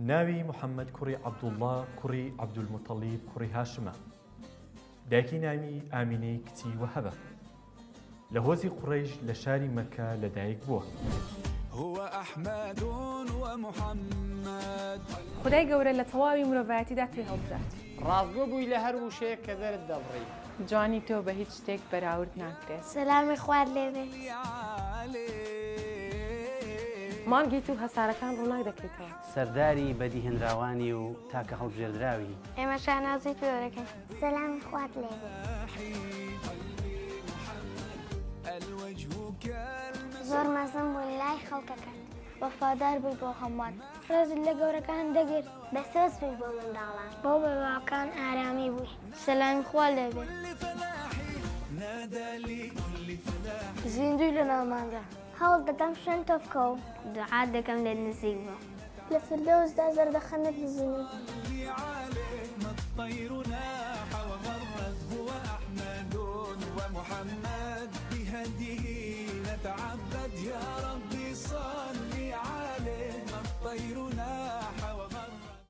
ناوی محەممەد کوڕی عەبدوڵڵا کوڕی عەبدولموتەڵیب کوڕی هاشمە. دایکی ناوی ئامینەی کچی وەهەبە. لە هۆزی قوڕەیش لە شاری مەککە لە دایک بووە. هو احمد و محمد. خودای گەورە لە تەواوی مرۆڤایەتیدا تۆی هەڵبژارد. ڕاستگۆ بووی لە هەر وشەیەک کە دەرت دەبڕی. جوانی تۆ بە هیچ شتێک بەراورد ناکرێت. سەلامی خوات لێ بێت. مانگیت و هەسارەکان ڕووناک دەکەیتەوە. سەرداری بەدیهێنراوانی و تاکە هەڵبژێردراوی. ئێمە شانازی پێوە دەکەین. سەلامی خوات لێ بێت. زۆر مەزن بووی لای خەڵکەکەت. وەفادار بووی بۆ هەمووان. ڕێزت لە گەورەکان دەگرت. بەسۆز بووی بۆ منداڵان. بۆ بێباوکان ئارامی بووی. سەلامی خوا لێ بێت. زیندووی لە ناوماندا. هەوڵ دەدەم شوێن تۆ بکەوم. دوعا دەکەم لێت نزیک بم. لە فردەوسدا زەردەخەنەت ببینم.